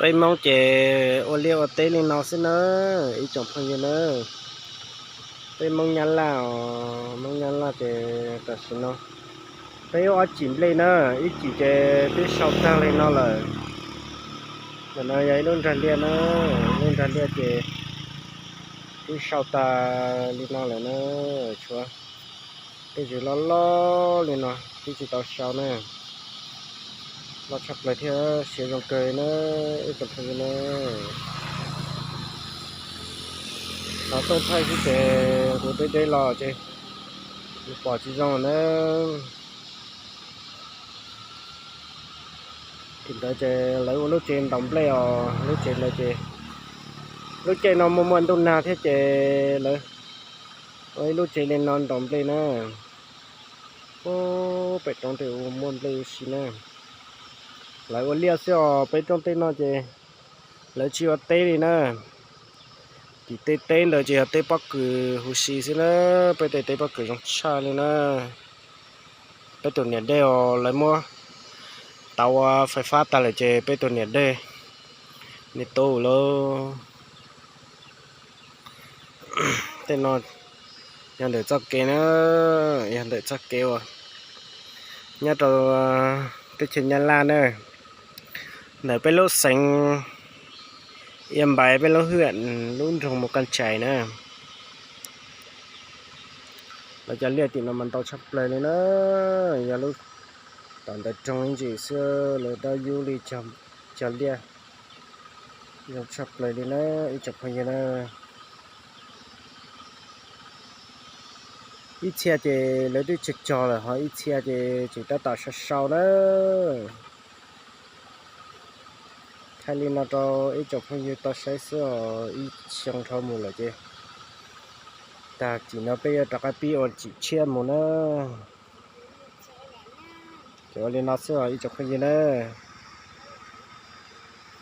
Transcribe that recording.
Peb Hmoob ces ua liaj ua teb li no xwb na, ib tsoom phooj ywg na. Peb Hmoob Nyab Laj os, Hmoob Nyab Laj ces tam sim no peb ua ob cim nplej na, ib cim ces twb sau tag li no lawm. Ntawm no yog ib lub nrag liaj na, lub nrag liaj ces twb sau tag li no lawm na, tshuav tej zes loj loj li no twb tsis tau sau na. Loj tshaj plaws thiab siav zoo kawg na, ib tsoom phooj ywg na. Xov tooj thaij xwb ces kuv deb deb los ces nws pom tsis zoo na. Tim ntawd ces lawv ua lub tsev ntaus nplej os, lub tsev ntawd ces lub caij no muaj muaj ntuj nag thiab ces lawv ua ib lub tsev li no ntaus nplej na. Ub, pem roob tej ua muaj nplej ua si na. Lawv ua liaj xwb os, peb roob tej no ces lawv tsis ua teb li na. Tim tej teb ntawd ces yog teb pob kws huv si xwb na, peb tej teb pob kws zoo tshaj li na. Peb tus niam dej os, lawv muab tau ua fais fab tag lawm ces peb tus niam dej ni tu lawm. Tej no yog ntawm txoj kev na, yog ntawm txoj kev uas nyob rau teb chaws Nyab Laj na, ntawm peb lub xeev Ia Npais, peb lub hwj, lub nroog Mus Kaj Tsais na. Lawv cov liaj tim no mas ntau tshaj plaws li na, yog lub tom ntawd roog ib ntsis xwb lawv dab yub li cov liaj zoo tshaj plaws li na, ib tsoom phooj ywg na. Ib txhia ces lawv twb cog cog lawm, ho ib txhia ces tseem tab tom sau sau na. Thaij li no rau ib tsoom phooj ywg tau saib xwb os, ib xyoo dhau mus lawm ces tag kis no peb yuav rov qab pib ua cim tshiab mus na. Ces ua li no xwb os ib tsoom phooj ywg na.